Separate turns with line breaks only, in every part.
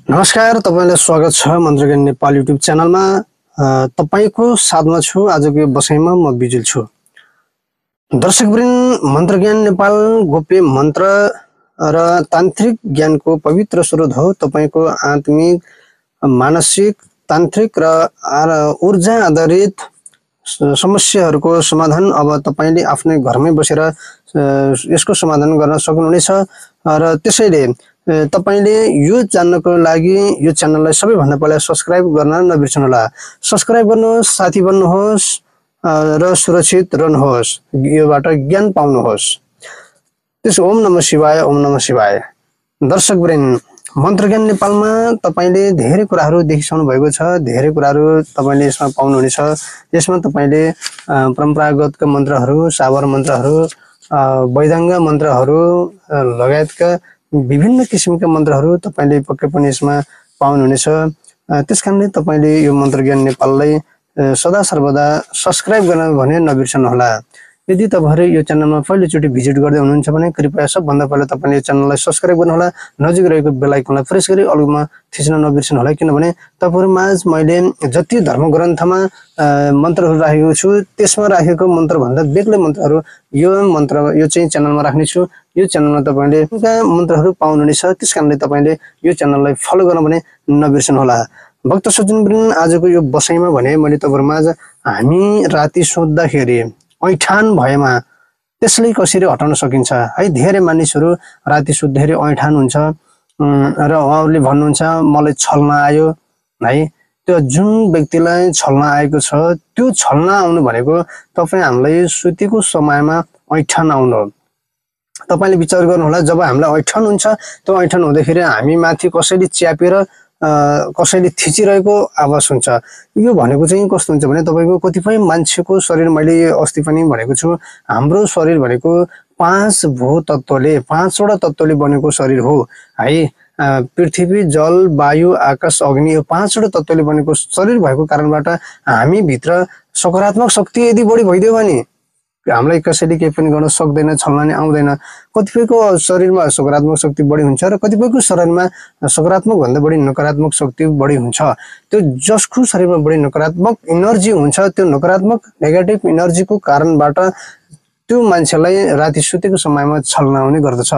नमस्कार, तपाईलाई स्वागत छ मन्त्र ज्ञान नेपाल युट्युब च्यानलमा। तपाईको साथमा छु। आजको यो बसाइमा म बिजुल छु। दर्शकवृन्द, मन्त्र ज्ञान नेपाल गोप्य मन्त्र र तान्त्रिक ज्ञानको पवित्र स्रोत हो। तपाईको आत्मिक, मानसिक, तान्त्रिक र ऊर्जा आधारित समस्याहरूको समाधान अब तपाईले आफ्नै घरमै बसेर यसको समाधान गर्न सक्नुहुनेछ। र त्यसैले तपाईले यो जान्नको लागि यो च्यानललाई सबैभन्दा पहिला सब्स्क्राइब गर्न नबिर्सनुहोला। सब्स्क्राइब गर्नुहोस्, साथी बन्नुहोस् र सुरक्षित रहनुहोस्, योबाट ज्ञान पाउनुहोस्। त्यसो ओम नमः शिवाय, ओम नमः शिवाय। दर्शकवृन्द, मन्त्र ज्ञान नेपालमा तपाईले धेरै कुराहरू देखिसक्नु भएको छ। धेरै कुराहरू तपाईले यसमा पाउनुहुनेछ। यसमा तपाईले परम्परागतका मन्त्रहरू, सावर मन्त्रहरू, वैदाङ्ग मन्त्रहरू लगायतका विभिन्न किसिमका मन्त्रहरू तपाईले पक्कै पनि यसमा पाउनुहुनेछ। त्यसकारणले तपाईले यो मन्त्र ज्ञान नेपाललाई सदा सर्वदा सब्स्क्राइब गर्न भने नबिर्सनुहोला। यदि तपाईहरु यो च्यानलमा पहिलोचोटि भिजिट गर्दै हुनुहुन्छ भने कृपया सबभन्दा पहिला तपाईले यो च्यानललाई सब्स्क्राइब गर्नुहोला। नजिक रहेको बेल आइकनलाई प्रेस गरी अलमा थिच्न नबिर्सनुहोला, किनभने तपाईहरुमाझ मैले जति धर्म ग्रन्थमा मन्त्रहरू राखेको छु त्यसमा राखेको मन्त्र भन्दा बेग्लै मन्त्रहरू यो चाहिँ च्यानलमा राख्ने छु। यो च्यानलमा तपाईले मन्त्रहरू पाउनुहुनेछ। त्यसकारणले तपाईले यो च्यानललाई फलो गर्न भने नबिर्सनुहोला। भक्त सज्जनवृन्द, आजको यो बसाइमा भने मैले तपाईहरुमाझ हामी राति सुत्दाखेरि ऐठान भएमा त्यसलाई कसरी हटाउन सकिन्छ है। धेरै मानिसहरू राति सुत्दाखेरि ऐठान हुन्छ र उहाँहरूले भन्नुहुन्छ मलाई छल्न आयो है। त्यो जुन व्यक्तिलाई छल्न आएको छ त्यो छल्न आउनु भनेको तपाई हामीलाई सुतेको समयमा ऐठान आउनु हो। तपाईले विचार गर्नुहोला, जब हामीलाई ऐठान हुन्छ त्यो ऐठान हुँदाखेरि हामी माथि कसैले च्यापेर कसैले थिचिरहेको आवाज हुन्छ। यो भनेको चाहिँ कस्तो हुन्छ भने तपाईको कतिपय मान्छेको शरीर, मैले अस्ति पनि भनेको छु, हाम्रो शरीर भनेको 5 भूतत्वले, 5वटा तत्वले बनेको शरीर हो है। पृथ्वी, जल, वायु, आकाश, अग्नि, यो 5वटा तत्वले बनेको शरीर भएको कारणबाट हामी भित्र सकारात्मक शक्ति यदि बढी भइदियो भने हामीलाई कसैले केही पनि गर्न सक्दैन, छल्न नै आउँदैन। कतिपयको शरीरमा सकारात्मक शक्ति बढी हुन्छ र कतिपयको शरीरमा सकारात्मक भन्दा बढी नकारात्मक शक्ति बढी हुन्छ। त्यो जसको शरीरमा बढी नकारात्मक एनर्जी हुन्छ त्यो नकारात्मक नेगेटिभ एनर्जीको कारणबाट त्यो मान्छेलाई राति सुतेको समयमा छल्न आउने गर्दछ।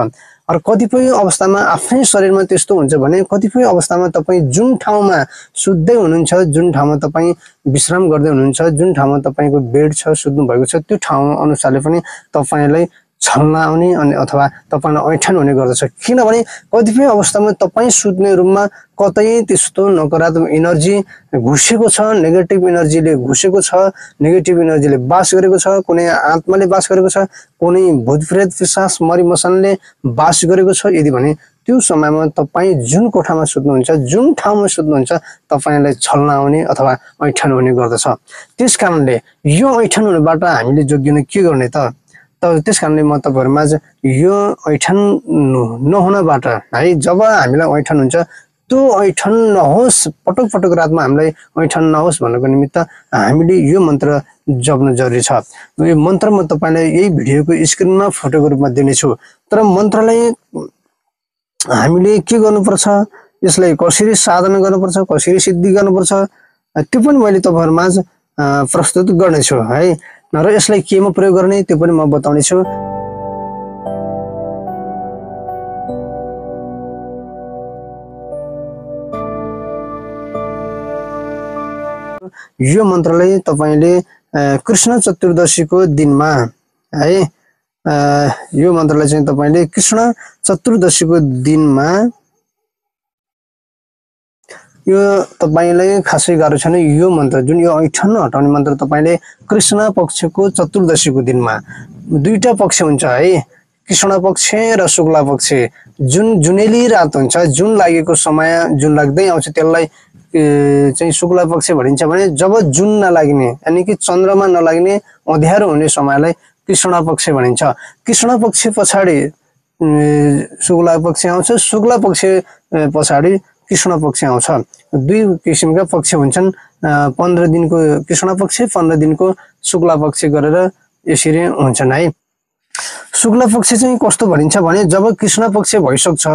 र कतिपय अवस्थामा आफ्नै शरीरमा त्यस्तो हुन्छ भने कतिपय अवस्थामा तपाई जुन ठाउँमा सुत्दै हुनुहुन्छ, जुन ठाउँमा तपाई विश्राम गर्दै हुनुहुन्छ, जुन ठाउँमा तपाईको बेड छ, सुत्नु भएको छ, त्यो ठाउँ अनुसारले पनि तपाईलाई छल्न आउने अनि अथवा तपाईलाई ऐठान हुने गर्दछ। किनभने कतिपय अवस्थामा तपाई सुत्ने रुममा कतै त्यस्तो नकारात्मक एनर्जी घुसेको छ, नेगेटिभ एनर्जीले घुसेको छ, नेगेटिभ एनर्जीले बास गरेको छ, कुनै आत्माले बास गरेको छ, कुनै भूतप्रेत पिशाच मरिमसनले बास गरेको छ। यदि भने त्यो समयमा तपाई जुन कोठामा सुत्नुहुन्छ, जुन ठाउँमा सुत्नुहुन्छ, तपाईलाई छल्न आउने अथवा ऐठान हुने गर्दछ। त्यसकारणले यो ऐठान हुनेबाट हामीले जोगिन के गर्ने त? त्यसकारणले म तपाईहरुमाझ यो ऐठान नहुनबाट है, जब हामीलाई ऐठान हुन्छ त्यो ऐठान नहोस्, पटक पटक रातमा हामीलाई ऐठान नहोस् भन्नको निमित्त हामीले यो मन्त्र जप्न जरुरी छ। यो मन्त्र म तपाईलाई यही भिडियोको स्क्रिनमा फोटोको रूपमा दिनेछु। तर मन्त्रलाई हामीले के गर्नुपर्छ, यसलाई कसरी साधना गर्नुपर्छ, कसरी सिद्धि गर्नुपर्छ, त्यो पनि मैले तपाईहरुमाझ प्रस्तुत गर्नेछु है। र यसलाई केमा प्रयोग गर्ने त्यो पनि म बताउने छु। यो मन्त्रलाई तपाईले कृष्ण चतुर्दशीको दिनमा है, यो मन्त्रलाई चाहिँ तपाईले कृष्ण चतुर्दशीको दिनमा, यो तपाईलाई खासै गाह्रो छैन। यो मन्त्र जुन यो ऐठान हटाउने मन्त्र तपाईले कृष्ण पक्षको चतुर्दशीको दिनमा, दुईटा पक्ष हुन्छ है, कृष्ण पक्ष र शुक्ला पक्ष। जुन जुनेली रात हुन्छ, जुन लागेको समय, जुन लाग्दै आउँछ त्यसलाई चाहिँ शुक्ला पक्ष भनिन्छ भने जब जुन नलाग्ने यानी कि चन्द्रमा नलाग्ने अँध्यारो हुने समयलाई कृष्ण पक्ष भनिन्छ। कृष्ण पक्ष पछाडि शुक्ला पक्ष आउँछ, शुक्ला पक्ष पछाडि कृष्ण पक्ष आउँछ। दुई किसिमका पक्ष हुन्छन्। 15 दिनको कृष्ण पक्ष, 15 दिनको शुक्ला पक्ष गरेर यसरी हुन्छन् है। शुक्ल पक्ष चाहिँ कस्तो भनिन्छ भने जब कृष्ण पक्ष भइसक्छ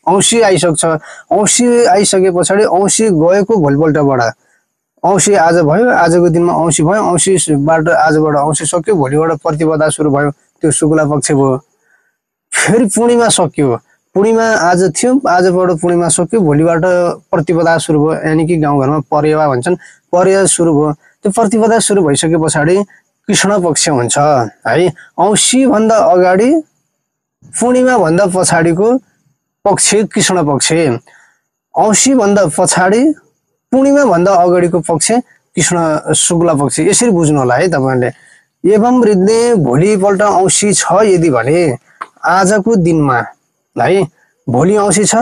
औँसी आइसक्छ। औँसी आइसके पछाडि औँसी गएको भोलिपल्टबाट औँसी आज भयो, आजको दिनमा औँसी भयो, औँसीबाट आजबाट औँसी सक्यो, भोलिबाट प्रतिपदा सुरु भयो, त्यो शुक्ला पक्ष भयो। फेरि पूर्णिमा सक्यो, पूर्णिमा आज थियो, आजबाट पूर्णिमा सक्यो, भोलिबाट प्रतिपदा सुरु भयो, यानि कि गाउँघरमा परेवा भन्छन्, परेवा सुरु भयो। त्यो प्रतिपदा सुरु भइसके पछाडि कृष्ण पक्ष हुन्छ है। औँसी भन्दा अगाडि पूर्णिमा भन्दा पछाडिको पक्ष कृष्ण पक्ष, औँसी भन्दा पछाडि पूर्णिमा भन्दा अगाडिको पक्ष कृष्ण शुक्ला पक्ष। यसरी बुझ्नु होला है तपाईहरुले। एवं वृद्धि भोलिपल्ट औँसी छ यदि भने आजको दिनमा है, भोलि औँसी छ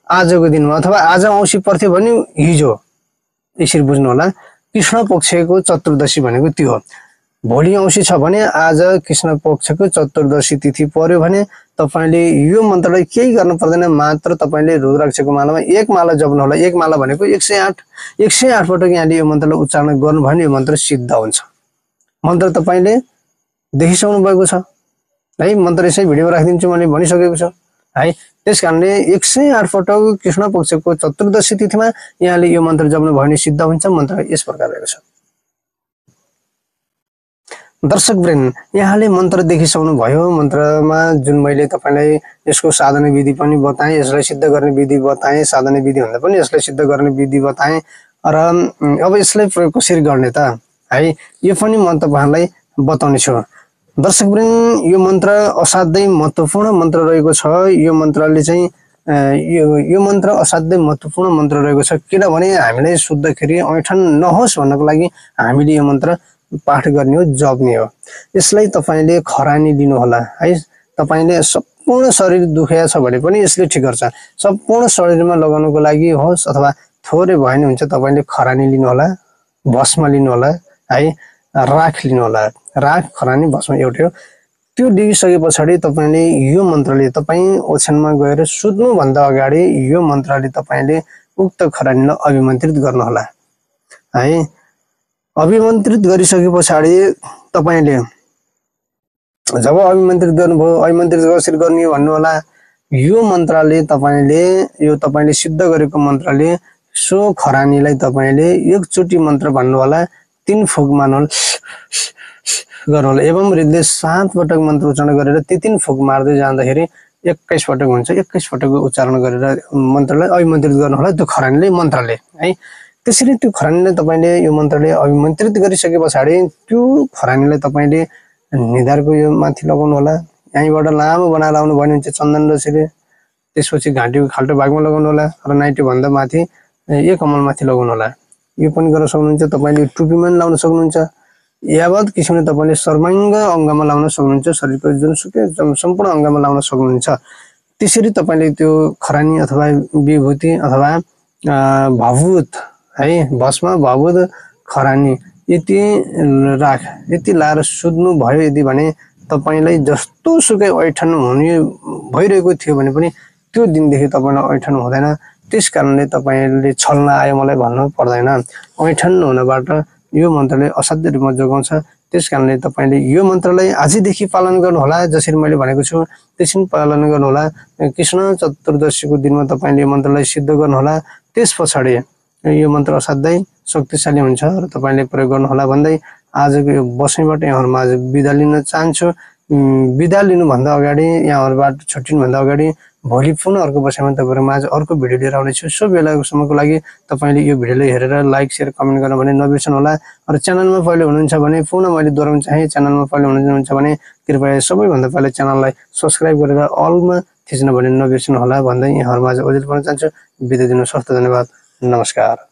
आजको दिनमा, अथवा आज औँसी पर्थ्यो भने हिजो, यसरी बुझ्नु होला। कृष्ण पक्षको चतुर्दशी भनेको त्यो हो। भोलि औँसी छ भने आज कृष्ण पक्षको चतुर्दशी तिथि पर्यो भने तपाईले यो मन्त्रलाई केही गर्न पर्दैन, मात्र तपाईले रुद्राक्षको मालामा एक माला जप्नु होला। एक माला भनेको 108 पटक यहाँले यो मन्त्रलाई उच्चारण गर्नु भने यो मन्त्र सिद्ध हुन्छ। मन्त्र तपाईले देखिसक्नु भएको छ है, मन्त्र यसै भिडियोमा राखिदिन्छु मैले भनिसकेको छु है। त्यसकारणले 108 पटक कृष्ण पक्षको चतुर्दशी तिथिमा यहाँले यो मन्त्र जप्नु भयो भने सिद्ध हुन्छ। मन्त्र यस प्रकार रहेको छ। दर्शकवृन्द, यहाँले मन्त्र देखिसक्नु भयो। मन्त्रमा जुन मैले तपाईलाई यसको साधना विधि पनि बताएँ, यसलाई सिद्ध गर्ने विधि बताएँ, साधना विधि भन्दा पनि यसलाई सिद्ध गर्ने विधि बताएँ। र अब यसलाई प्रयोग कसरी गर्ने त है, यो पनि म तपाईहरुलाई बताउने छु। दर्शकवृन्द, यो मन्त्र असाध्यै महत्त्वपूर्ण मन्त्र रहेको छ। यो मन्त्रले चाहिँ यो मन्त्र असाध्यै महत्त्वपूर्ण मन्त्र रहेको छ। किनभने हामीलाई शुद्धखेरि ऐठन नहोस् भन्नको लागि हामीले यो मन्त्र पाठ गर्ने हो, जप्ने हो। यसलाई तपाईले खरानी लिनु होला है। तपाईले सम्पूर्ण शरीर दुखेको छ भने पनि यसले ठिक गर्छ। सम्पूर्ण शरीरमा लगाउनको लागि होस् अथवा थोरै भयो भने हुन्छ, तपाईले खरानी लिनु होला, भस्म लिनु होला है, राख लिनु होला। राख, खरानी, भस्म एउटै हो। त्यो लिइसके पछाडि तपाईले यो मन्त्रले तपाई ओछ्यानमा गएर सुत्नु भन्दा अगाडि यो मन्त्रले तपाईले उक्त खरानीलाई अभिमन्त्रित गर्नु होला है। अभिमन्त्रित गरिसके पछाडि तपाईले जब अभिमन्त्रित गर्नुभयो, अभिमन्त्रित कसरी गर्ने भन्नु होला। यो मन्त्रले तपाईले सिद्ध गरेको मन्त्रले सो खरानीलाई तपाईले एकचोटी मन्त्र भन्नु होला, 3 फुक मार्नु गर्नु होला। एवं वृद्धि 7 पटक मन्त्र उच्चारण गरेर ती 3 फुक मार्दै जाँदाखेरि 21 पटक हुन्छ। 21 पटक उच्चारण गरेर मन्त्रलाई अभिमन्त्रित गर्नु होला त्यो खरानीले, मन्त्रले है। त्यसरी त्यो खरानीलाई तपाईले यो मन्त्रले अभिमन्त्रित गरिसके पछाडि त्यो खरानीलाई तपाईले निधारको यो माथि लगाउनु होला। यहीँबाट लामो बनाएर आउनु भयो भने चन्दन रसीले, त्यसपछि घाँटीको खाल्टो भागमा लगाउनु होला र नाइटी भन्दा माथि एक कमल माथि लगाउनु होला। यो पनि गर्न सक्नुहुन्छ। तपाईले टुपीमा पनि लाउन सक्नुहुन्छ। यावत किसिमले तपाईले सर्वाङ्ग अङ्गमा लाउन सक्नुहुन्छ। शरीरको जुनसुकै सम्पूर्ण अङ्गमा लाउन सक्नुहुन्छ। त्यसरी तपाईले त्यो खरानी अथवा विभूति अथवा भभूत है, भस्म, भभूत, खरानी यति राख, यति लाएर सुत्नु भयो यदि भने तपाईलाई जस्तो सुकै ऐठन हुने भइरहेको थियो भने पनि त्यो दिनदेखि तपाईलाई ऐठन हुँदैन। त्यसकारणले तपाईले छल्न आयो मलाई भन्नु पर्दैन। ऐठन हुनबाट यो मन्त्रले असाध्य रूपमा जोगाउँछ। त्यसकारणले तपाईले यो मन्त्रलाई आजदेखि पालन गर्नु होला। जसरी मैले भनेको छु त्यसरी पालन गर्नु होला। कृष्ण चतुर्दशीको दिनमा तपाईले यो मन्त्रलाई सिद्ध गर्नु होला। त्यसपछि यो मन्त्र असाध्यै शक्तिशाली हुन्छ र तपाईले प्रयोग गर्नु होला भन्दै आजको यो बसाइबाट यहाँहरुमा आज बिदा लिन चाहन्छु। बिदा लिनु भन्दा अगाडि, यहाँहरुबाट छुट्टिनु भन्दा अगाडि भोलि पुनः अर्को बसाइमा तपाईहरुमा आज अर्को भिडियो लिएर आउने छु। सो बेलासम्मको लागि तपाईले यो भिडियोलाई हेरेर लाइक, शेयर, कमेन्ट गर्न भने नबिर्सनु होला। र च्यानलमा पहिले हुनुहुन्छ भने पुनः मैले दोहोऱ्याउन चाहे, च्यानलमा पहिले हुनुहुन्छ भने कृपया सबैभन्दा पहिले च्यानललाई सब्स्क्राइब गरेर अलमा थिच्न भने नबिर्सनु होला भन्दै यहाँहरुमा आज ओजेल गर्न चाहन्छु। बिदा दिनु। स्वस्थ, धन्यवाद, नमस्कार।